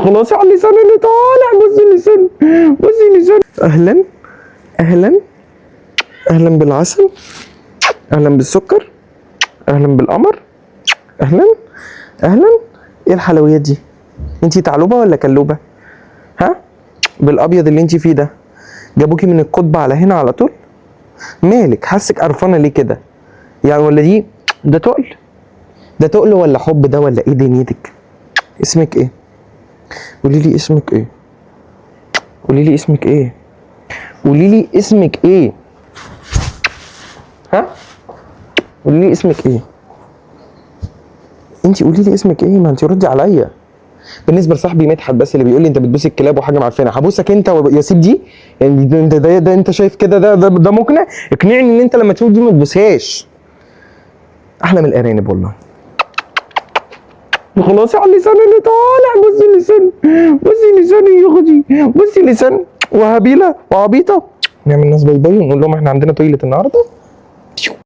خلاص على اللسان اللي طالع. بصي اللسان، بصي اللسان. اهلا اهلا اهلا بالعسل، اهلا بالسكر، اهلا بالقمر، اهلا اهلا. ايه الحلويات دي؟ انتي تعلوبه ولا كلوبه؟ ها؟ بالابيض اللي انتي فيه ده جابوكي من القطب على هنا على طول؟ مالك حاسك قرفانه ليه كده يعني؟ ولا دي ده تقل؟ ده تقل ولا حب ده ولا ايه دنيتك؟ اسمك ايه؟ قولي لي اسمك ايه؟ قولي لي اسمك ايه؟ قولي لي اسمك ايه؟ ها؟ قولي لي اسمك ايه؟ انت قولي لي اسمك ايه؟ ما انت ردي عليا. بالنسبة لصاحبي مدحت بس اللي بيقول لي انت بتبوس الكلاب وحاجه معفنه، هبوسك انت يا سيب دي يعني؟ انت ده انت شايف كده؟ ده مقنع؟ اقنعني ان انت لما تشوف دي ما تبوسهاش. احلى من الارانب والله. خلاص على اللسان اللي طالع. بصي اللسان، بصي اللسان يا اختي، بصي اللسان. وهبيله وعبيطه. نعمل ناس bye bye ونقول لهم احنا عندنا toilet النهارده.